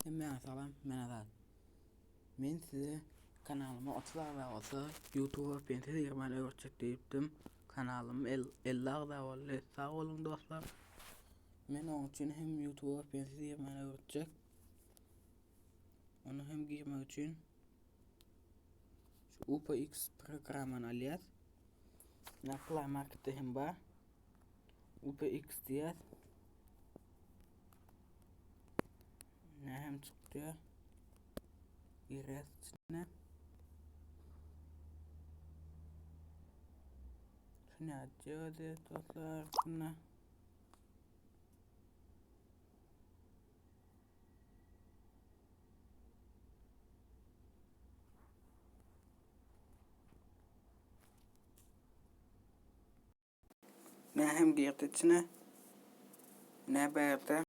Hemmäňe salam, men Azat. Men size kanalyma 30 agza bolsa YouTube pensiz girmän öwretjek diýipdim. Kanalym 50 agza boldy. Sag boluň dostlar. Men oň üçin hem YouTube pensiz girmän öwretjek. Onu hem girmek üçin şu UPX programmany alýas. Na Play Marketde hem bar. UPX diýýäs. Ne hem çykdy. Girýäs içine. Şunu açýarys dostlar. Şunu. Ne hem girdi içine. Ne bärde.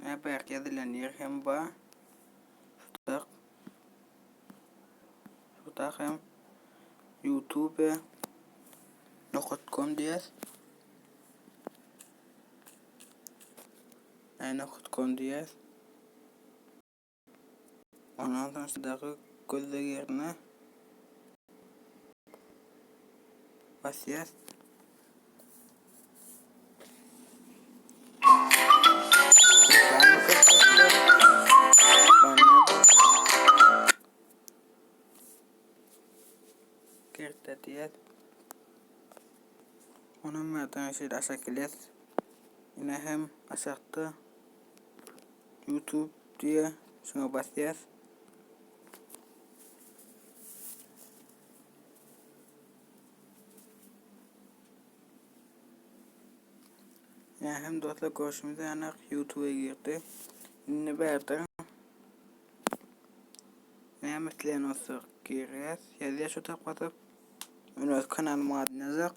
Ne bärde ýazylan ýer hem bar. Şudak. Şudak hem YouTube nokat com diýýäs. Nokat com diýýäs. Ondan soň şudaky gözleg ýerine basýas. Girdi diýýäs. Ondan bärden şeýle aşak gelýäs. Ine hem aşakda YouTube diýe şuňa basýas. Ýa hem dostlar görşümiz ýaly YouTube-a girdi. Indi bärde näme isleýän bolsak girýäs. Ýazýas şu tap basyp. Men öz kanalymyň adyny ýazak.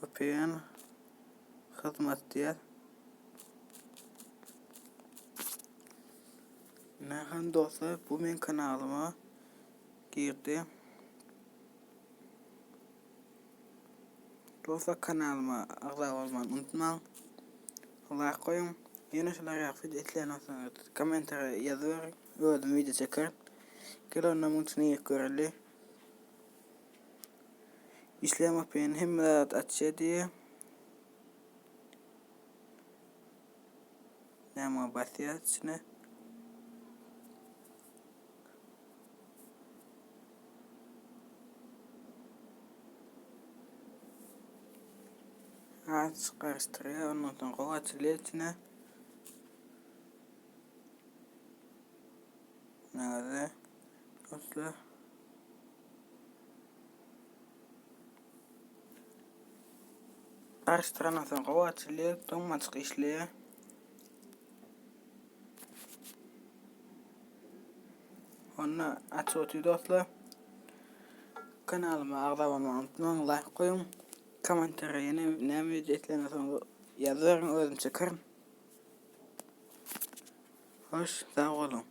VPN hyzmat diýýär. Nähili dostlar, bu meň kanalyma girdi. Dostlar kanalyma agza bolmany unutmaň. Laýk goýuň. Ýene şular ýaly video isleýän bolsaňyz kommentariýa ýazyberiň. Özüm video çekerin. Gel onda muň üçin girip göreli. Işleýän VPN hemme zat açýar diýýär. Näme basýar içine. Az garyşdyrýar, ondan soň gowy açylýar içine. Näde? Dostlar. Garyşdyrandan soň gowy açylýar, doňmaçyk işleýär. Onda açyp otyr dostlar. Kanalyma agza bolmagy unutmaň, laýk goýuň. Kommentariýa ýene näme wideo isleýän bolsaňyz ýazyberiň, özüm çekerin. Hoş, sag boluň.